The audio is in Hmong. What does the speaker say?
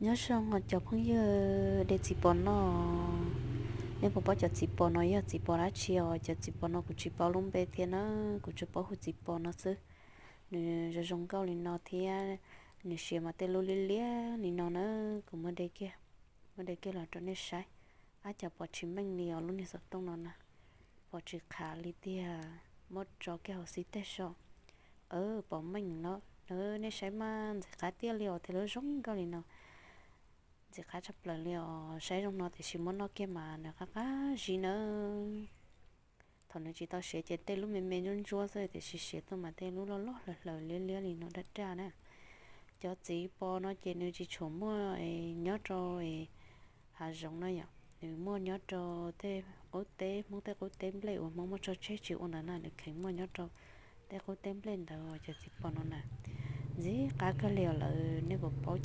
Nyob zoo os cov phooj ywg, de txiv pos no. Nej puas paub cov txiv pos no yog txiv pos dab tsi os? Cov txiv pos no kuv tsis paub lub npe thiab na, kuv tsuas paub hu txiv pos no xwb. Nws zoo zoo nkauj li no thiab, nws siav mas tej lub liab liab li no na. Kuv muab de kiag, muab de kiag los rau nej saib. Ab, cas pos tsis meej li os, lub niag xov tooj no na, pos tsis qhav li tiag, muab tso kiag hauv xib teg so. Pos meej no, nej saib mas ntxim qab tiag li os, tej lub zoo nkauj li no. Ntxim qab tshaj plaws li os, saib zoo no tiam sis muab noj kiag mas nws qab qab zib na. Thaum nws tsis tau siav ces tej lub me me ntsuab ntsuab xwb, tiam sis siav tuaj mas tej lub loj loj hlaws hlaws liab liab li no daj daj na. Cov txiv pos no ces nws tsis tshua muaj nyob rau hav zoov na yom, nws muaj nyob rau tej qub teb, Hmoob tej qub teb nplej uas Hmoob muab tso tseg tsis ua ntawd na, nws kheev muaj nyob rau tej qub teb nplej ntawd. Cov txiv pos no na, ntxim qab kawg li os. Lawv, nej puas paub